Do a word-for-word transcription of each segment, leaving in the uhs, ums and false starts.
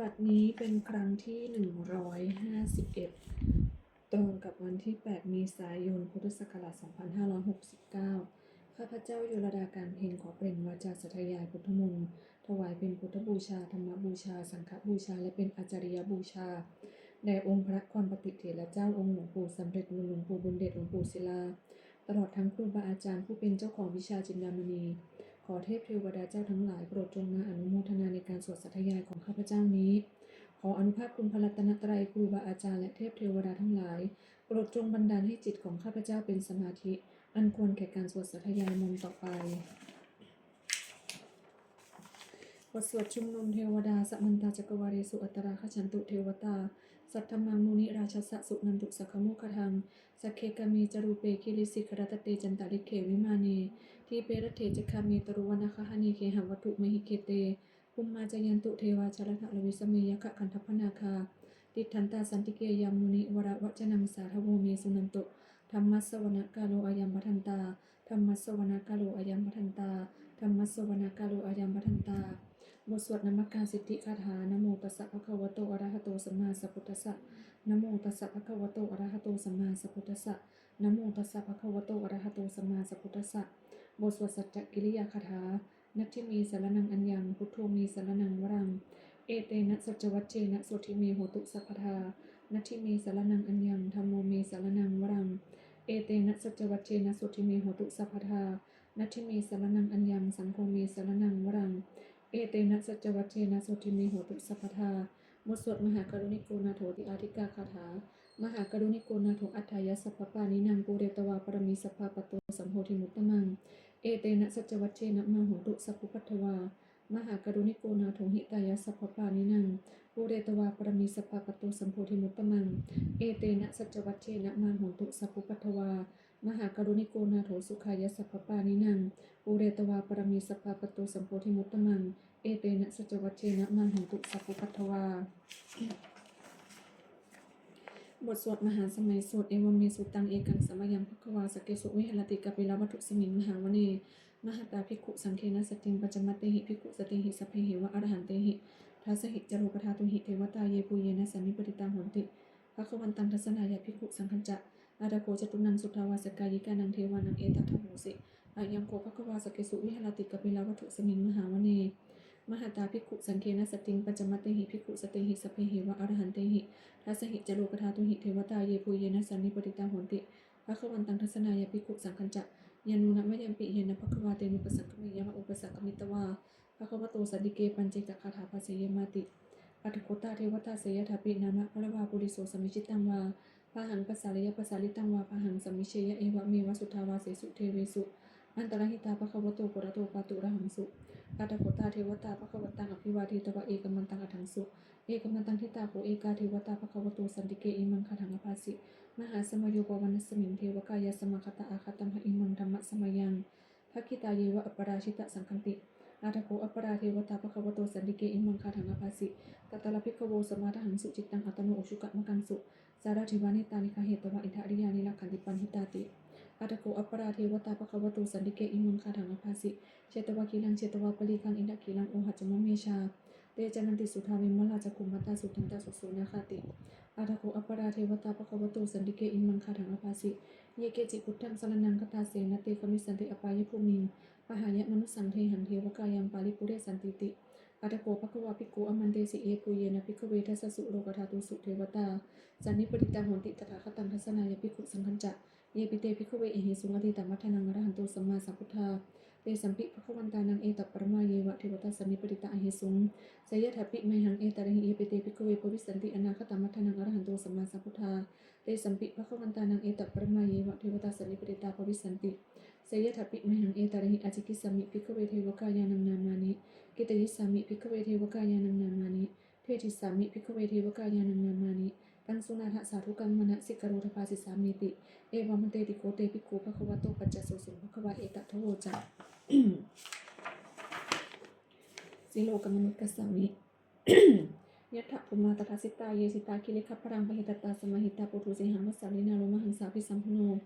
บัดนี้เป็นครั้งที่ หนึ่งร้อยห้าสิบเอ็ด ตรงกับวันที่ แปด เมษายน พุทธศักราช สองพันห้าร้อยหกสิบเก้า ข้าพเจ้า โยลดา การเพ็ง ขอเปล่งวาจาสาธยายพุทธมนต์ ถวายเป็นพุทธบูชา ธรรมบูชา สังฆบูชา และเป็นอาจาริยบูชา แด่องค์พระควัมปติเถระเจ้า องค์หลวงปู่สำเร็จบุญ หลวงปู่บุญเดช หลวงปู่ศิลา ตลอดทั้งครูบาอาจารย์ผู้เป็นเจ้าของวิชาจินดามณี ขอเทพเทวดาเจ้าทั้งหลายโปรดจงมาอนุโมทนาในการสวดสาธยายของข้าพเจ้านี้ ขออานุภาพคุณพระรัตนตรัย ครูบาอาจารย์ และเทพเทวดาทั้งหลาย โปรดจงบันดาลให้จิตของข้าพเจ้าเป็นสมาธิ อันควรแก่การสวดสาธยายมนต์ต่อไป บทสวดชุมนุมเทวดา Samantā cakkavāḷesu atrāgacchantu devatā, saddhammaṃ munirājassa suṇantu saggamokkhadaṃ. Sagge kāme ca rūpe girisikharataṭe cantalikkhe vimāne, dīpe raṭṭhe ca gāme taruvanagahane gehavatthumhi khette, bhummā cāyantu devā jalathalavisame yakkhagandhabbanāgā, tiṭṭhantā santike yaṃ munivaravacanaṃ sādhavo me suṇantu. Dhammassavanakālo ayambhadantā. Dhammassavanakālo ayambhadantā. Dhammassavanakālo ayambhadantā. บทสวดนมการสิทธิคาถา Namo tassa bhagavato arahato sammāsambuddhassa. Namo tassa bhagavato arahato sammāsambuddhassa. Namo tassa bhagavato arahato sammāsambuddhassa. บทสวดสัจจกิริยาคาถา Natthi me saraṇaṃ aññaṃ, buddho me saraṇaṃ varaṃ, etena saccavajjena sotthi me hotu sabbadā. Natthi me saraṇaṃ aññaṃ, dhammo me saraṇaṃ varaṃ, etena saccavajjena sotthi me hotu sabbadā. Natthi me saraṇaṃ aññaṃ, saṅgho me saraṇaṃ varaṃ, etena saccavajjena sotthi me hotu sabbadā. บทสวดมหาการุณิโกนาโถติอาทิกาคาถา Mahākāruṇiko nātho atthāya sabbapāṇinaṃ, pūretvā pāramī sabbā patto sambodhimuttamaṃ, etena saccavajjena mā hontu sabbupaddavā. Mahākāruṇiko nātho hitāya sabbapāṇinaṃ, pūretvā pāramī sabbā patto sambodhimuttamaṃ, etena saccavajjena mā hontu sabbupaddavā. Mahākāruṇiko nātho sukhāya sabbapāṇinaṃ, pūretvā pāramī sabbā patto sambodhimuttamaṃ, etena saccavajjena mā hontu sabbupaddavā. บทสวดมหาสมัยสูตร Evaṃ me sutaṃ. Ekaṃ samayaṃ bhagavā sakkesu viharati kapilavatthusmiṃ mahāvane mahatā bhikkhusaṅghena saddhiṃ pañcamattehi bhikkhusatehi sabbeheva arahantehi. Dasahi ca lokadhātūhi devatā yebhuyyena sannipatitā honti bhagavantaṃ dassanāya bhikkhusaṅghañca. Atha kho catunnaṃ suddhāvāsakāyikānaṃ devānaṃ etadahosi: Ayaṃ kho bhagavā sakkesu viharati kapilavatthusmiṃ mahāvane mahatā bhikkhusaṅghena saddhiṃ pañcamattehi bhikkhusatehi sabbeheva arahantehi. Dasahi ca lokadhātūhi devatā yebhuyyena sannipatitā honti bhagavantaṃ dassanāya bhikkhusaṅghañca. Yannūna mayampi yena bhagavā tenupasaṅkameyyāma, upasaṅkamitvā bhagavato santike paccekagāthā bhāseyyāmāti. Atha kho tā devatā seyyathāpi nāma balavā puriso sammiñjitaṃ vā bāhaṃ pasāreyya, pasāritaṃ vā bāhaṃ sammiñjeyya, evameva suddhāvāsesu devesu antarahitā bhagavato purato pāturahaṃsu. Atha kho tā devatā bhagavantaṃ abhivādetvā ekamantaṃ aṭṭhaṃsu. Ekamantaṃ ṭhitā kho ekā devatā bhagavato santike imaṃ gāthaṃ abhāsi: Mahāsamayo pavanasmiṃ, devakāyā samāgatā, āgatamha imaṃ dhammasamayaṃ, dakkhitāyeva aparājitasaṅghanti. Atha kho aparā devatā bhagavato santike imaṃ gāthaṃ abhāsi: Tatra bhikkhavo samādahaṃsu, cittaṃ attano ujukamakaṃsu; sārathīva nettāni gahetvā, indriyāni rakkhanti paṇḍitāti. Atha kho aparā devatā bhagavato santike imaṃ gāthaṃ abhāsi: Chetvā khīlaṃ chetvā palighaṃ, indakhīlaṃ ohaccamanejā, te caranti suddhā vimalā, cakkhumatā sudantā susunāgāti. Atha kho aparā devatā bhagavato santike imaṃ gāthaṃ abhāsi: Ye keci buddhaṃ saraṇaṃ gatāse, na te gamissanti apāyabhūmiṃ; pahāya mānusaṃ dehaṃ, devakāyaṃ paripūressantīti. Atha kho bhagavā bhikkhū āmantesi: Yebhuyyena bhikkhave dasasu lokadhātūsu devatā sannipatitā honti tathāgataṃ dassanāya bhikkhusaṅghañca. Yepi te bhikkhave ahesuṃ atītamaddhānaṃ arahanto sammāsambuddhā, tesampi bhagavantānaṃ etaparamāyeva devatā sannipatitā ahesuṃ, seyyathāpi mayhaṃ etarahi. Yepi te bhikkhave bhavissanti anāgatamaddhānaṃ arahanto sammāsambuddhā, tesampi bhagavantānaṃ etaparamāyeva devatā sannipatitā bhavissanti, seyyathāpi mayhaṃ etarahi. Ācikkhissāmi bhikkhave devakāyānaṃ nāmāni, kittayissāmi bhikkhave devakāyānaṃ nāmāni, desissāmi bhikkhave devakāyānaṃ nāmāni, taṃ suṇātha sādhukaṃ manasikarotha bhāsissāmīti. Evamanteti kho te bhikkhū bhagavato paccassosuṃ. Bhagavā etadavoca: Silokamanukassāmi, yattha bhummā tadassitā; ye sitā girigabbharaṃ, pahitattā samāhitā. Puthū sīhāva sallīnā, lomahaṃsābhisambhuno;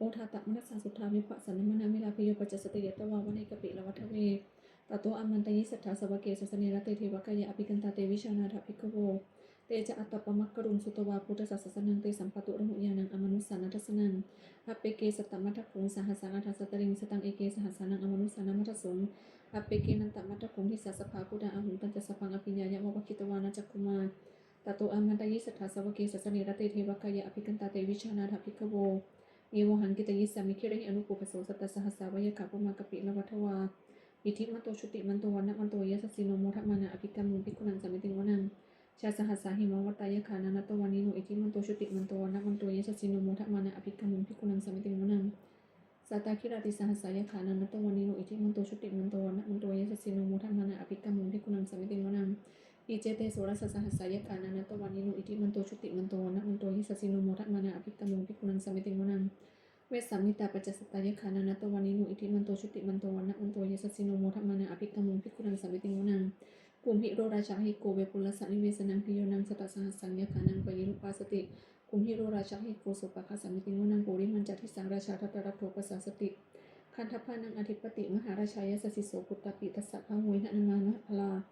odātamanasā suddhā, vippasannamanāvilā. Bhiyyo pañcasate ñatvā, vane kāpilavatthave; Tato āmantayi satthā sāvake sāsane rate devakāyā abhikkantā te vijānātha bhikkhavo. Te ca ātappamakaruṃ sutvā buddhassa sāsanaṃ tesampāturahu ñāṇaṃ amanussāna dassanaṃ. Appeke satamaddakkhuṃ sahassā atha sattariṃ sataṃ eke sahassānaṃ amanussānamaddasuṃ. Appekenantamaddakkhuṃ disā sabbā phuṭā ahuṃ tañca sabbaṃ abhiññāya vavakkhitvāna cakkhumā. Tato āmantayi satthā sāvake sāsane rate devakāyā abhikkantā te vijānātha bhikkhavo. Ye vohaṃ kittayissāmi girāhi anupubbaso sattasahassā va yakkhā bhummā kāpilavatthavā. Iddhimanto jutimanto vaṇṇavanto yasassino modamānā abhikkāmuṃ bhikkhūnaṃ samitiṃ vanaṃ. Chasahassā hemavatā yakkhā nānattavaṇṇino iddhimanto jutimanto vaṇṇavanto yasassino modamānā abhikkāmuṃ bhikkhūnaṃ samitiṃ vanaṃ. Sātāgirā tisahassā yakkhā nānattavaṇṇino iddhimanto jutimanto vaṇṇavanto yasassino modamānā abhikkāmuṃ bhikkhūnaṃ samitiṃ vanaṃ. Iccete soḷasasahassā yakkhā nānattavaṇṇino iddhimanto jutimanto vaṇṇavanto yasassino modamānā abhikkāmuṃ bhikkhūnaṃ samitiṃ vanaṃ. Vessāmittā pañcasatā yakkhā nānattavaṇṇino iddhimanto jutimanto vaṇṇavanto yasassino modamānā abhikkāmuṃ bhikkhūnaṃ samitiṃ vanaṃ. Kumbhīro rājagahiko vepullassa nivesanaṃ bhiyyo naṃ satasahassaṃ yakkhānaṃ payirupāsati. Kumbhīro rājagahiko sopāga samitiṃ vanaṃ. Purimañca disaṃ rājā dhataraṭṭho pasāsati gandhabbānaṃ ādhipati mahārājā yasassi so. Puttāpi tassa bahavo indanāmā mahabbalā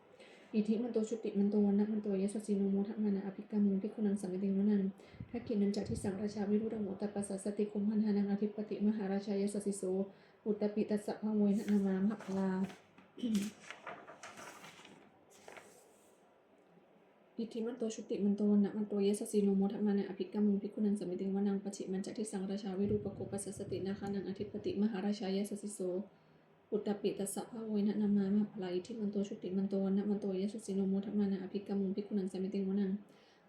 iddhimanto jutimanto vaṇṇavanto yasassino modamānā abhikkāmuṃ bhikkhūnaṃ samitiṃ vanaṃ. Dakkhiṇañca disaṃ rājā virūḷho tappasāsati kumbhaṇḍānaṃ ādhipati mahārājā yasassi so. Puttāpi tassa bahavo indanāmā mahabbalā iddhimanto jutimanto vaṇṇavanto yasassino modamānā abhikkāmuṃ bhikkhūnaṃ samitiṃ vanaṃ. Pacchimañca disaṃ rājā virūpakkho pasāsati nāgānaṃ ādhipati mahārājā yasassi so. Puttāpi tassa bahavo indanāmā mahabbalā iddhimanto jutimanto vaṇṇavanto yasassino modamānā abhikkāmuṃ bhikkhūnaṃ samitiṃ vanaṃ.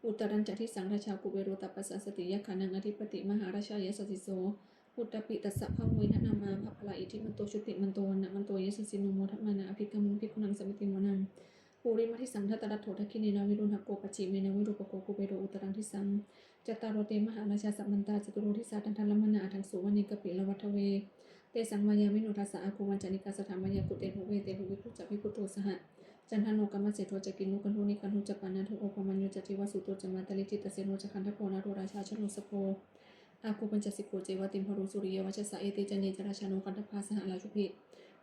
Uttarañca disaṃ rājā kuvero tappasāsati yakkhānaṃ ādhipati mahārājā yasassi so. Puttāpi tassa bahavo indanāmā mahabbalā iddhimanto jutimanto vaṇṇavanto yasassino modamānā abhikkāmuṃ bhikkhūnaṃ samitiṃ vanaṃ. Purimadisaṃ dhataraṭṭho dakkhiṇena virūḷhako pacchimena virūpakkho kuvero uttaraṃ disaṃ. Cattāro te mahārājā samantā caturo disā daddallamānā aṭṭhaṃsu vane kāpilavatthave. Tesaṃ māyāvino dāsā āgū vañcanikā saṭhā māyā kuṭeṇḍu veṭeṇḍu viṭū ca viṭuṭo saha candano kāmaseṭṭho ca kinnughaṇḍu nighaṇḍu ca panādo opamañño ca divasūto ca mātali cittaseno ca gandhabbo naḷo rājā janosabho āgū pañcasikho ceva timbarū suriyavacchasā. Ete caññe ca rājāno gandhabbā saha rājubhi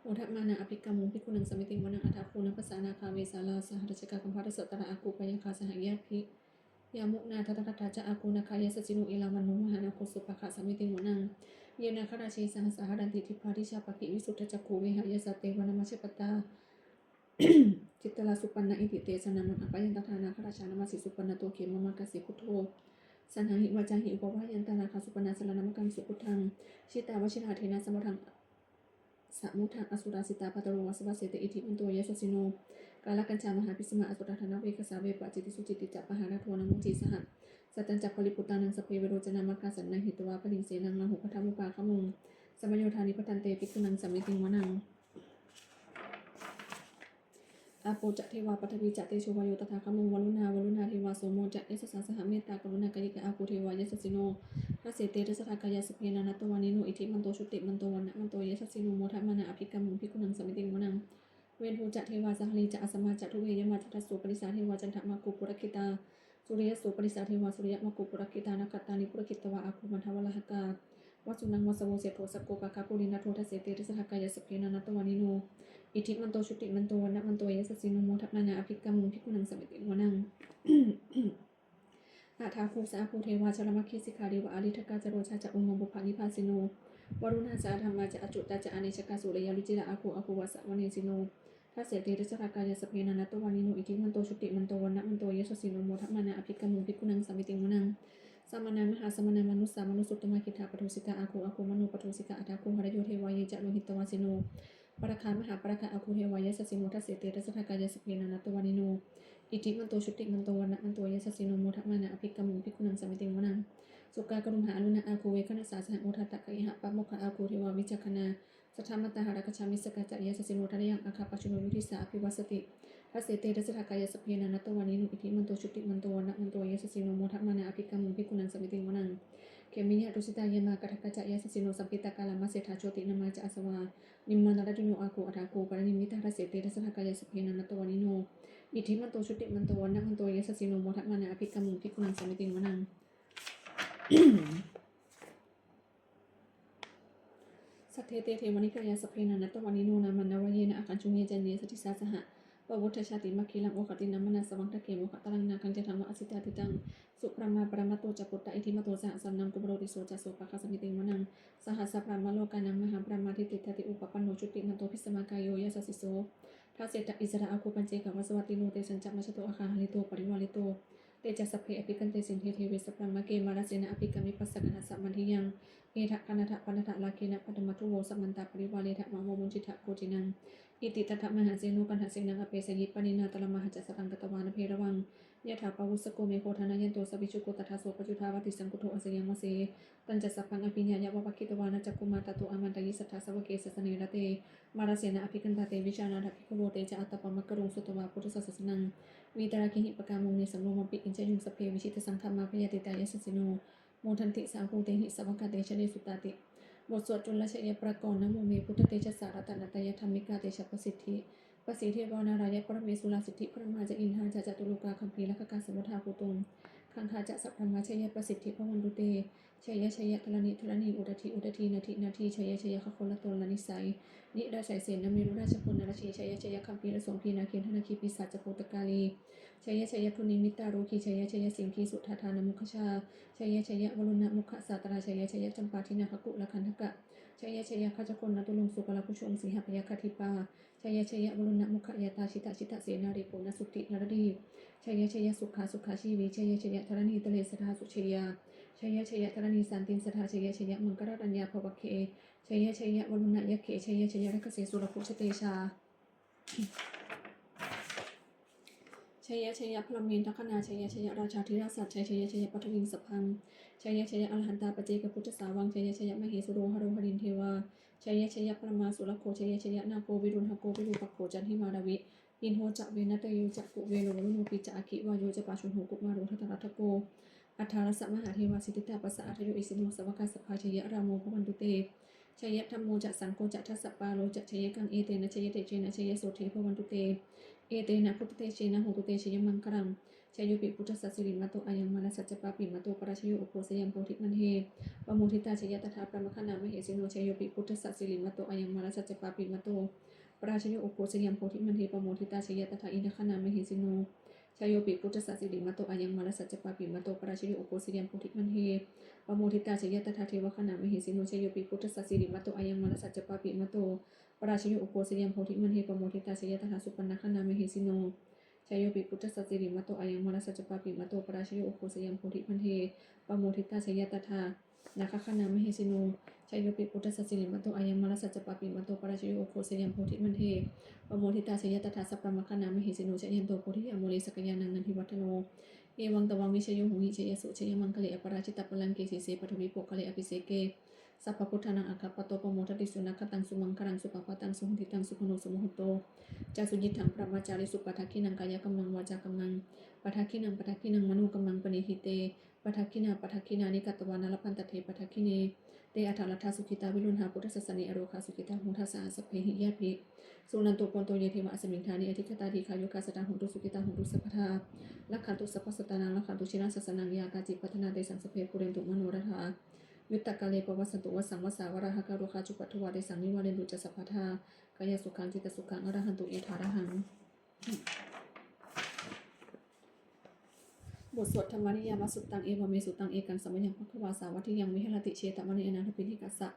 modamānā abhikkāmuṃ bhikkhūnaṃ samitiṃ vanaṃ. Athāgū nābhasā nāgā vesālā saha rājikā kambalassatarā āgū pāyāgā saha ñātibhi. Yāmunā dhataraṭṭhā ca āgū nāgā yasassino erāvaṇo mahānāgo sopāga samitiṃ vanaṃ. Ye nāgarāje sahasā haranti dibbā dijā pakkhi visuddhacakkhū vehāyasā te vanamajjhapattā citrā supaṇṇā iti tesa nāmaṃ. Abhayantadā nāgarājānamāsi supaṇṇato khemamakāsi buddho. Saṇhāhi vācāhi upavhayantā nāgā supaṇṇā saraṇamakaṃsu buddhaṃ. Jitā vajirahatthena samuddaṃ samuddaṃ asurā sitā bhātaro vāsavassete iddhimanto yasassino. Kālakañjā mahābhismā asurā dānaveghasā vepacitti sucitti ca pahārādo namucī saha. Satañca baliputtānaṃ sabbe verocanāmakā sannayhitvā baliṃ senaṃ rāhubhaddamupāgamuṃ. Samayodāni bhaddante bhikkhūnaṃ samitiṃ vanaṃ. Āpo ca devā pathavī ca tejo vāyo tadāgamuṃ varuṇā vāruṇā devā somo ca yasasā saha mettākaruṇākāyikā āgū devā yasassino. Dasete dasadhā kāyā sabbe nānattavaṇṇino iddhimanto jutimanto vaṇṇavanto yasassino modamānā abhikkāmuṃ bhikkhūnaṃ samitiṃ vanaṃ. Veṇḍū ca devā sahalī ca asamā ca duve yamā candassūpanisā devā candamāgū purakkhitā. Suriyassūpanisā devā suriyamāgū purakkhitā nakkhattāni purakkhitvā āgū mandavalāhakā. Vasūnaṃ vāsavo seṭṭho sakkopāga purindado dasete dasadhā kāyā sabbe nānattavaṇṇino iddhimanto jutimanto vaṇṇavanto yasassino modamānā abhikkāmuṃ bhikkhūnaṃ samitiṃ vanaṃ. Athāgū sahabhū devā jalamaggisikhāriva ariṭṭhakā ca rojā ca ummāpupphanibhāsino. Varuṇā sahadhammā ca accutā ca anejakā sūleyyarucirā āgū āgū vāsavanesino. Dasete dasadhā kāyā sabbe nānattavaṇṇino iddhimanto jutimanto vaṇṇavanto yasassino modamānā abhikkāmuṃ bhikkhūnaṃ samitiṃ vanaṃ. Samānā mahāsamānā mānusā mānusuttamā khiḍḍāpadūsikā āgū āgū manopadūsikā athāgū harayo devā ye ca lohitavāsino. Pāragā mahāpāragā āgū devā yasassino dasete dasadhā kāyā sabbe nānattavaṇṇino iddhimanto jutimanto vaṇṇavanto yasassino modamānā abhikkāmuṃ bhikkhūnaṃ samitiṃ vanaṃ. Sukkā karumhā aruṇā āgū veghanasā saha odātagayhā pāmokkhā āgū devā vicakkhaṇā sadāmattā hāragajā missakā ca yasassino thanayaṃ āgā pajjunno yo disā abhivassati. Dasete dasadhā kāyā sabbe nānattavaṇṇino iddhimanto jutimanto vaṇṇavanto yasassino modamānā abhikkāmuṃ bhikkhūnaṃ samitiṃ vanaṃ. Khemiyā tusitā yāmā kaṭṭhakā ca yasassino lambitakā lāmaseṭṭhā jotināmā ca āsavā nimmānaratino āgū athāgū paranimmitā. Dasete dasadhā kāyā sabbe nānattavaṇṇino iddhimanto jutimanto vaṇṇavanto yasassino modamānā abhikkāmuṃ bhikkhūnaṃ samitiṃ vanaṃ. Saṭṭhete devanikāyā sabbe nānattavaṇṇino, nāmanvayena āgañchuṃ ye caññe sadisā saha. Pavutthajātimakhīlaṃ oghatiṇṇamanāsavaṃ, dakkhemoghataraṃ nāgaṃ candaṃva asitātitaṃ. Subrahmā paramatto ca puttā iddhimato saha, sanaṅkumāro tisso ca sopāga samitiṃ vanaṃ. Sahassabrahmalokānaṃ mahābrahmābhitiṭṭhati, upapanno jutimanto bhismākāyo yasassi so. Dasettha issarā āgū paccekavasavattino, tesañca majjhato āga hārito parivārito. Te ca sabbe abhikkante sinde deve sabrahmake, mārasenā abhikkāmi passa kaṇhassa mandiyaṃ. Etha gaṇhatha bandhatha rāgena baddhamatthu vo, samantā parivāretha mā vo muñcittha koci naṃ. Iti tattha mahāseno kaṇhasenaṃ apesayi, pāṇinā talamāhacca saraṃ katvāna bheravaṃ. Yathā pāvussako megho thanayanto savijjuko, tadā so paccudāvatti saṅkuddho asayaṃvase. Tañca sabbaṃ abhiññāya vavakkhitvāna cakkhumā, tato āmantayi satthā sāvake sāsane rate. Mārasenā abhikkantā te vijānātha bhikkhavo, te ca ātappamakaruṃ sutvā buddhassa sāsanaṃ. Vītarāgehi pakkāmuṃ nesaṃ lomampi iñjayuṃ, sabbe vijitasaṅgāmā bhayātītā yasassino. Modanti saha bhūtehi sāvakā te janesutāti. บทสวดจุลชัยปกรณ์ Namo me buddhatejasā ratanattayadhammikā tejapasiddhi. Pasīdevā nārāya paramesurā siddhibrahmā ca indā ca catulokā gambhīrakkhakā samuddā bhūtuṃ gaṅgā ca sabrahmā jayapasiddhi bhavantu te. Jaya jaya dharaṇi dharaṇī udadhi udadhī nadi nadī, jaya jaya gaganatalanisayi nirajayasena merurājabalanarajī, jaya jaya gambhīrasombhī nāgendanāgī pisācabhūtakālī, jaya jaya dunnimittarogī, jaya jaya siṅgīsudādānamukhajā, jaya jaya varuṇṇamukhasātrā, jaya jaya campādināgakulagandhaka, jaya jaya gajagannaturaṅga sukarabhujaṅga sīhabyagghadīpā, jaya jaya varuṇṇamukhayātrā jita jita senārī puna suddhi naradī, jaya jaya sukhā sukhā jīvī, jaya jaya dharaṇītale sadā sujayā, jaya jaya dharaṇī santin sadā, jaya jaya maṅkararāññā bhavagge, jaya jaya varuṇṇayakkhe, jaya jaya rakkhase surabhujatejā, jaya jaya brahmendagaṇā, jaya jaya rājādhirāja sājjaya, jaya jaya paṭhaviṃ sabbaṃ, jaya jaya arahantā paccekabuddhasāvaṃ, jaya jaya mahesuro haro harindevā, jaya jaya brahmā surakkho, jaya jaya nāgo viruḷhako virūpakkho candimā ravi, indo ca venateyyo ca kuvero varuṇopi ca, aggi vāyo ca pājuṇho kumāro dhataraṭṭhako, aṭṭhārasa mahādevā siddhitāpasa-ādayo, isino sāvakā sabbā jaya rāmo bhavantu te. Jaya dhammo ca saṅgho ca dasapālo ca jayakaṃ, etena jayatejena jayasotthī bhavantu te. Etena buddhatejena hotu te jayamaṅgalaṃ. Jayopi buddhassa sirīmato ayaṃ, mārassa ca pāpimato parājayo, ugghosayaṃ bodhimaṇḍe pamoditā, jaya tadā brahmagaṇā mahesino. Jayopi buddhassa sirīmato ayaṃ, mārassa ca pāpimato parājayo, ugghosayaṃ bodhimaṇḍe pamoditā, jaya tadā indagaṇā mahesino. Jayopi buddhassa sirīmato ayaṃ, mārassa ca pāpimato parājayo, ugghosayaṃ bodhimaṇḍe pamoditā, jaya tadā devagaṇā mahesino. Jayopi buddhassa sirīmato ayaṃ, mārassa ca pāpimato parājayo, ugghosayaṃ bodhimaṇḍe pamoditā, jaya tadā supaṇṇagaṇā mahesino. Jayopi buddhassa sirīmato ayaṃ, mārassa ca pāpimato parājayo, ugghosayaṃ bodhimaṇḍe pamoditā, jaya tadā nāgagaṇā mahesino. Jayopi buddhassa sirīmato ayaṃ, mārassa ca pāpimato parājayo, ugghosayaṃ bodhimaṇḍe pamoditā, jaya tadā sabrahmagaṇā mahesino. Jayanto bodhiyā mūle sakyānaṃ nandivaḍḍhano, evaṃ tvaṃ vijayo hohi jayassu jayamaṅgale, aparājitapallaṅke sīse paṭhavipokkhare abhiseke sabbabuddhānaṃ aggappatto pamodati. Sunakkhattaṃ sumaṅgalaṃ supabhātaṃ suhuṭṭhitaṃ, sukhaṇo sumuhutto ca suyiṭṭhaṃ brahmacārisu, padakkhiṇaṃ kāyakammaṃ vācākammaṃ padakkhiṇaṃ, padakkhiṇaṃ manokammaṃ paṇidhī te padakkhiṇā, padakkhiṇāni katvāna labhantatthe padakkhiṇe. Te atthaladdhā sukhitā viruḷhā buddhasāsane, arogā sukhitā hotha saha sabbehi ñātibhi. Suṇantu bhonto ye devā asmiṃ ṭhāne adhigatā, dīghāyukā sadā hontu sukhitā hontu sabbadā. Rakkhantu sabbasattānaṃ rakkhantu jirasāsanaṃ, yā kāci patthanā tesaṃ sabbe pūrentu manorathā. Yuttakāle pavassantu vassaṃ vassā valāhakā, rogā cupaddavā tesaṃ nivārentu ca sabbadā. Kāyasukhaṃ cittasukhaṃ arahantu yathārahaṃ. บทสวด Dhammaniyāmasuttaṃ. Evaṃ me sutaṃ. Ekaṃ samayaṃ bhagavā sāvatthiyaṃ viharati jetavane anāthapiṇḍikassa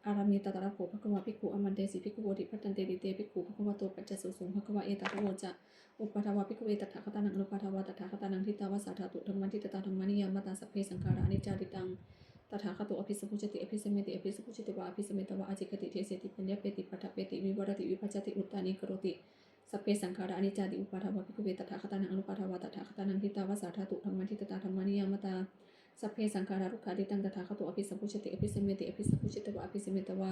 ārāme. Tatra kho bhagavā bhikkhū āmantesi bhikkhavoti. Bhadanteti te bhikkhū bhagavato paccassosuṃ. Bhagavā etadavoca: Uppādā vā bhikkhave tathāgatānaṃ anuppādā vā tathāgatānaṃ, ṭhitā va sā dhātu dhammaṭṭhitatā dhammaniyāmatā: sabbe saṅkhārā aniccāti. Taṃ tathāgato abhisambujjhati abhisameti, abhisambujjhitvā abhisametvā ācikkhati deseti paññapeti paṭṭhapeti vivarati vibhajati uttānīkaroti: sabbe saṅkhārā aniccāti. Uppādā vā bhikkhave tathāgatānaṃ anuppādā vā tathāgatānaṃ, ṭhitā va sā dhātu dhammaṭṭhitatā dhammaniyāmatā: sabbe saṅkhārā dukkhāti. Taṃ tathāgato abhisambujjhati abhisameti, abhisambujjhitvā abhisametvā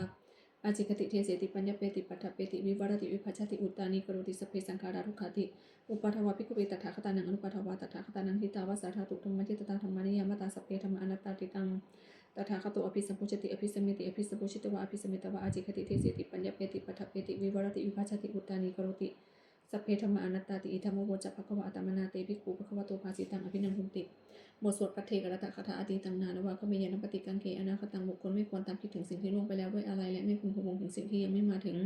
ācikkhati deseti paññapeti paṭṭhapeti vivarati vibhajati uttānīkaroti: sabbe saṅkhārā dukkhāti. Uppādā vā bhikkhave tathāgatānaṃ anuppādā vā tathāgatānaṃ, ṭhitā va sā dhātu dhammaṭṭhitatā dhammaniyāmatā: sabbe dhammā anattāti. Taṃ tathāgato abhisambujjhati abhisameti, abhisambujjhitvā abhisametvā ācikkhati deseti paññapeti paṭṭhapeti vivarati vibhajati uttānīkaroti: sabbe dhammā anattāti. Idamavoca bhagavā. Attamanā te bhikkhū bhagavato bhāsitaṃ abhinandunti. บทสวดภัทเทกรัตตคาถา Atītaṃ nānvāgameyya nappaṭikaṅkhe anāgataṃ. บุคคลไม่ควรตามคิดถึงสิ่งที่ล่วงไปแล้วด้วยอาลัย และไม่พึงพะวงถึงสิ่งที่ยังไม่มาถึง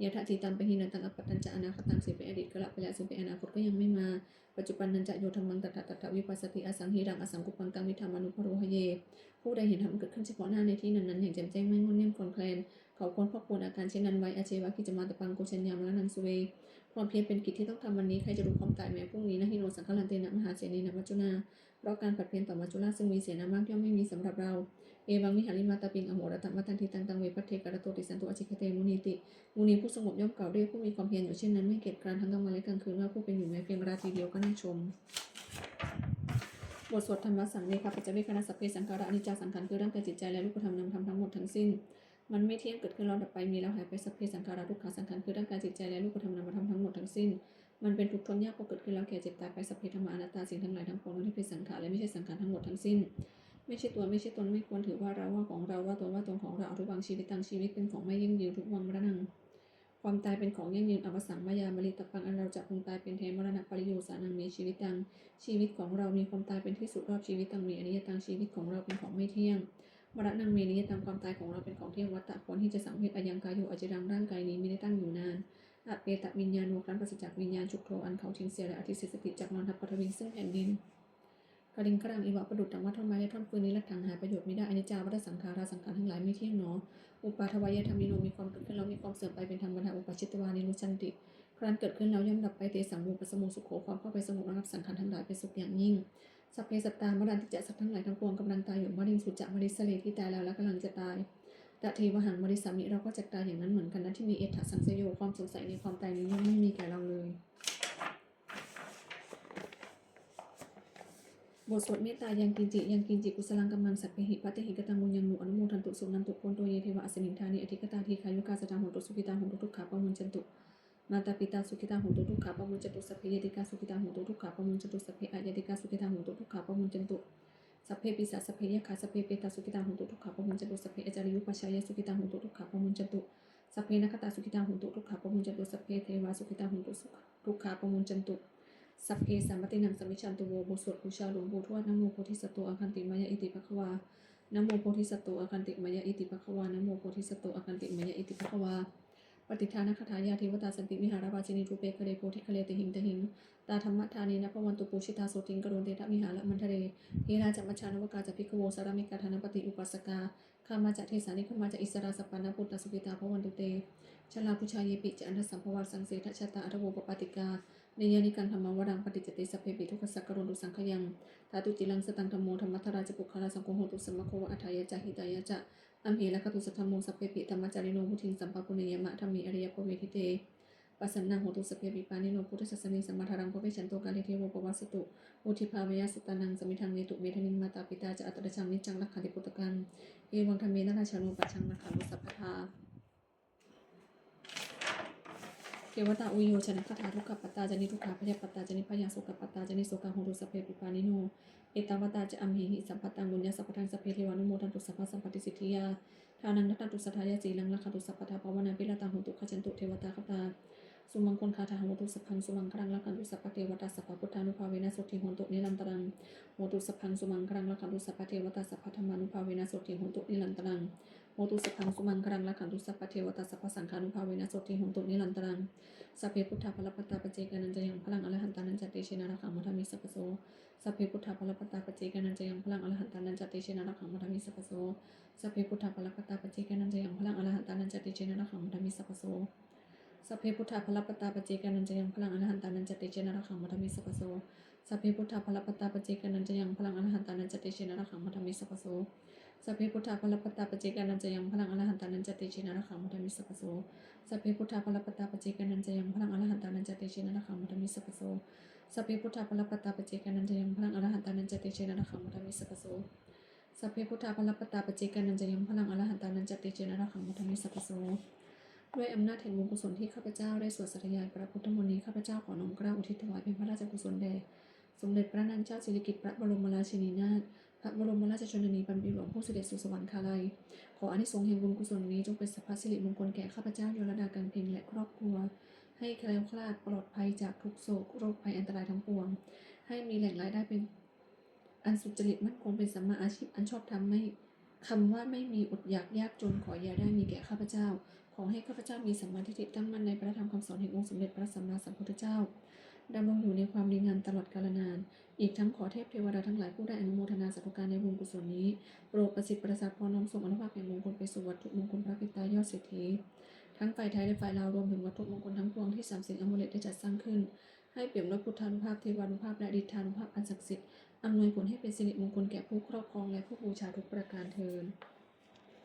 Yadatītaṃ pahīnantaṃ appattañca anāgataṃ. สิ่งเป็นอดีตก็ละไปแล้ว สิ่งเป็นอนาคตก็ยังไม่มา Paccuppannañca yo dhammaṃ tattha tattha vipassati, asaṃhīraṃ asaṅkuppaṃ taṃ viddhā manubrūhaye. ผู้ใดเห็นธรรมอันเกิดขึ้นเฉพาะหน้าในที่นั้นๆ อย่างแจ่มแจ้ง ไม่ง่อนแง่นคลอนแคลน เขาควรพอกพูนอาการเช่นนั้นไว้ Ajjeva kiccamātappaṃ ko jaññā maraṇaṃ suve. ความเพียรเป็นกิจที่ต้องทำวันนี้ ใครจะรู้ความตายแม้พรุ่งนี้ Na hi no saṅgarantena mahāsenena maccunā. เพราะการผัดเพี้ยนต่อมัจจุราชซึ่งมีเสนามากย่อมไม่มีสำหรับเรา Evaṃ vihārimātāpiṃ ahorattamatanditaṃ, taṃ ve bhaddekarattoti santo ācikkhate munīti. มุนีผู้สงบย่อมกล่าวเรียกผู้มีความเพียรอยู่เช่นนั้น ไม่เกียจคร้านทั้งกลางวันและกลางคืน ว่าผู้เป็นอยู่แม้เพียงราตรีเดียวก็น่าชม บทสวดธัมมสังเวคปัจจเวกขณะ Sabbe saṅkhārā aniccā. สังขารคือร่างกายจิตใจและรูปธรรมนามธรรมทั้งหมดทั้งสิ้น มันไม่เที่ยง เกิดขึ้นแล้วดับไป มีแล้วหายไป Sabbe saṅkhārā dukkhā. สังขารคือร่างกายจิตใจและรูปธรรมนามธรรมทั้งหมดทั้งสิ้น มันเป็นทุกข์ทนยาก เพราะเกิดขึ้นแล้วแก่เจ็บตายไป Sabbadhammā anattā. สิ่งทั้งหลายทั้งปวงล้วนแต่เป็นสังขาร และไม่ใช่สังขารทั้งหมดทั้งสิ้น ไม่ใช่ตัว ไม่ใช่ตน ไม่ควรถือว่าเรา ว่าของเรา ว่าตัว ว่าตนของเรา Adhuvaṃ jīvitaṃ. ชีวิตเป็นของไม่ยั่งยืน Dhuvaṃ maraṇaṃ. ความตายเป็นของยั่งยืน Avassaṃ mayā maritabbaṃ. อันเราจะพึงตายเป็นแท้ Maraṇapariyosānaṃ me jīvitaṃ. ชีวิตของเรามีความตายเป็นที่สุดรอบ Jīvitaṃ me aniyataṃ. ชีวิตของเราเป็นของไม่เที่ยง Maraṇaṃ me niyataṃ. ความตายของเราเป็นของเที่ยง Vata. ควรที่จะสังเวช Ayaṃ kāyo aciraṃ. ร่างกายนี้มิได้ตั้งอยู่นาน Apetaviññāṇo. ครั้นปราศจากวิญญาณ Chuddho. อันเขาทิ้งเสียและ Adhisessati. จักนอนทับ Paṭhaviṃ. ซึ่งแผ่นดิน Kaliṅgaraṃ iva. ประดุจดังว่าท่อนไม้และท่อนฟืน Niratthaṃ. หาประโยชน์มิได้ Aniccā vata saṅkhārā. สังขารทั้งหลายไม่เที่ยงหนอ Uppādavayadhammino. มีความเกิดขึ้นแล้วมีความเสื่อมไปเป็นธรรมดา Uppajjitvā nirujjhanti. ครั้นเกิดขึ้นแล้วย่อมดับไป Tesaṃ vūpasamo sukho. ความเข้าไปสงบระงับสังขารทั้งหลายเป็นสุขอย่างยิ่ง Sabbe sattā maranti ca. สัตว์ทั้งหลายทั้งปวงกำลังตายอยู่ Mariṃsu ca marissare. ที่ตายแล้วและกำลังจะตาย Tathevāhaṃ marissāmi. เราก็จักตายอย่างนั้นเหมือนกัน Natthi me ettha saṃsayo. ความสงสัยในความตายนี้ย่อมไม่มีแก่เราเลย บทสวดเมตตา Yaṅkiñci yaṅkiñci kusalaṃ kammaṃ sabbehi katehi kataṃ puññaṃ no anumodantu suṇantu bhonto ye devā asmiṃ ṭhāne adhigatā dīghāyukā sadā hontu sukhitā hontu dukkhā pamuñcantu mātāpitā sukhitā hontu dukkhā pamuñcantu sabbe ñātikā sukhitā hontu dukkhā pamuñcantu sabbe aññātikā sukhitā hontu dukkhā pamuñcantu sabbe pisā sabbe yakkhā sabbe petā sukhitā hontu dukkhā pamuñcantu sabbe ācariyupajjhāyā sukhitā hontu dukkhā pamuñcantu sabbe nakkhattā sukhitā hontu dukkhā pamuñcantu sabbe devā sukhitā hontu dukkhā pamuñcantu sabbe sampattīnaṃ samijjhantu vo. บทสวดบูชาหลวงปู่ทวด Namo bodhisatto āgantimāya iti bhagavā. Namo bodhisatto āgantimāya iti bhagavā. Namo bodhisatto āgantimāya iti bhagavā. Pattidānagāthā. Yā devatā santi vihāravāsinī thūpe ghare bodhighare tahiṃ tahiṃ, tā dhammadānena bhavantu pūjitā sotthiṃ karontedha vihāramaṇḍale. Therā ca majjhā navakā ca bhikkhavo sārāmikā dānapatī upāsakā, gāmā ca desā nigamā ca issarā sappāṇabhūtā sukhitā bhavantu te. Jalābujā yepi ca aṇḍasambhavā saṃsedajātā athavopapātikā, niyyānikaṃ dhammavaraṃ paṭicca te sabbepi dukkhassa karontu saṅkhayaṃ. Ṭhātu ciraṃ sataṃ dhammo dhammaddharā ca puggalā, saṅgho hotu samaggo va atthāya ca hitāya ca. Amhe rakkhatu saddhammo sabbepi dhammacārino, vuḍḍhiṃ sampāpuṇeyyāma dhamme ariyappavedite. Pasannā hontu sabbepi pāṇino buddhasāsane, sammā dhāraṃ pavecchanto kāle devo pavassatu, vuḍḍhibhāvāya sattānaṃ samiddhaṃ netu medaniṃ. Mātā pitā ca atrajaṃ niccaṃ rakkhanti puttakaṃ, evaṃ dhammena rājāno pajaṃ rakkhantu sabbadā. Devatāuyyojanagāthā. Dukkhappattā ca niddukkhā bhayappattā ca nibbhayā sokappattā ca nissokā hontu sabbepi pāṇino. Ettāvatā ca amhehi sambhataṃ puññasampadaṃ sabbe devānumodantu sabbasampattisiddhiyā. Dānaṃ dadantu saddhāya sīlaṃ rakkhantu sabbadā bhāvanābhiratā hontu gacchantu devatāgatā. Sumaṅgalagāthā. Hotu sabbaṃ sumaṅgalaṃ rakkhantu sabbadevatā sabbabuddhānubhāvena sotthī hontu nirantaraṃ. Hotu sabbaṃ sumaṅgalaṃ rakkhantu sabbadevatā sabbadhammānubhāvena sotthī hontu nirantaraṃ. Hotu sabbaṃ sumaṅgalaṃ rakkhantu sabbadevatā sabbasaṅghānubhāvena sotthī hontu nirantaraṃ. Sabbe buddhā balappattā paccekānañca yaṃ balaṃ arahantānañca tejena rakkhaṃ bandhāmi sabbaso. Sabbe buddhā balappattā paccekānañca yaṃ balaṃ arahantānañca tejena rakkhaṃ bandhāmi sabbaso. Sabbe buddhā balappattā paccekānañca yaṃ balaṃ arahantānañca tejena rakkhaṃ bandhāmi sabbaso. Sabbe buddhā balappattā paccekānañca yaṃ balaṃ arahantānañca tejena rakkhaṃ bandhāmi sabbaso. Sabbe buddhā balappattā paccekānañca yaṃ balaṃ arahantānañca tejena rakkhaṃ bandhāmi sabbaso. Sabbe buddhā balappattā paccekānañca yaṃ balaṃ arahantānañca tejena rakkhaṃ bandhāmi sabbaso. Sabbe buddhā balappattā paccekānañca yaṃ balaṃ arahantānañca tejena rakkhaṃ bandhāmi sabbaso. Sabbe buddhā balappattā paccekānañca yaṃ balaṃ arahantānañca tejena rakkhaṃ bandhāmi sabbaso. Sabbe buddhā balappattā paccekānañca yaṃ balaṃ arahantānañca tejena rakkhaṃ bandhāmi sabbaso. ด้วยอำนาจแห่งบุญกุศลที่ข้าพเจ้าได้สวดสาธยายพระพุทธมนต์นี้ ข้าพเจ้าขอน้อมเกล้าอุทิศถวายเป็นพระราชกุศลแด่สมเด็จพระนางเจ้าสิริกิติ์พระบรมราชินีนาถ พระบรมราชชนนีพันปีหลวงผู้เสด็จสู่สวรรคาลัย ขออานิสงส์แห่งบุญกุศลนี้จงเป็นสัพพสิริมงคลแก่ข้าพเจ้ายอดรัตน์ ดา กังเพ็ง และครอบครัว ให้แคล้วคลาดปลอดภัยจากทุกข์โศกโรคภัยอันตรายทั้งปวง ให้มีแหล่งรายได้เป็น อันสุจริตมั่นคงเป็นสัมมาอาชีพอันชอบธรรมไม่คำว่าไม่มีอดอยากยากจนขออย่าได้มีแก่ข้าพเจ้า ขอให้ข้าพเจ้ามีสัมมาทิฏฐิตั้งมั่นในพระธรรมคำสอนแห่งองค์สมเด็จพระสัมมาสัมพุทธเจ้าดำรงอยู่ในความดีงามตลอดกาลนาน อีกทั้งขอเทพเทวดาทั้งหลายผู้ได้อนุโมทนาสาธุการในบุญกุศลนี้ โปรดประสิทธิ์ประสาทพรน้อมส่งอานุภาพแห่งมงคลไปสู่วัตถุมงคลพระปิดตายอดเศรษฐี ทั้งฝ่ายไทยและฝ่ายลาวรวมถึงวัตถุมงคลทั้งปวงที่สามสิงห์อมูเลตได้จัดสร้างขึ้น ให้เปี่ยมด้วยพุทธานุภาพ เทวานุภาพ และฤทธานุภาพอันศักดิ์สิทธิ์ อำนวยผลให้เป็นสิริมงคลแก่ผู้ครอบครองและผู้บูชาทุกประการเทอญ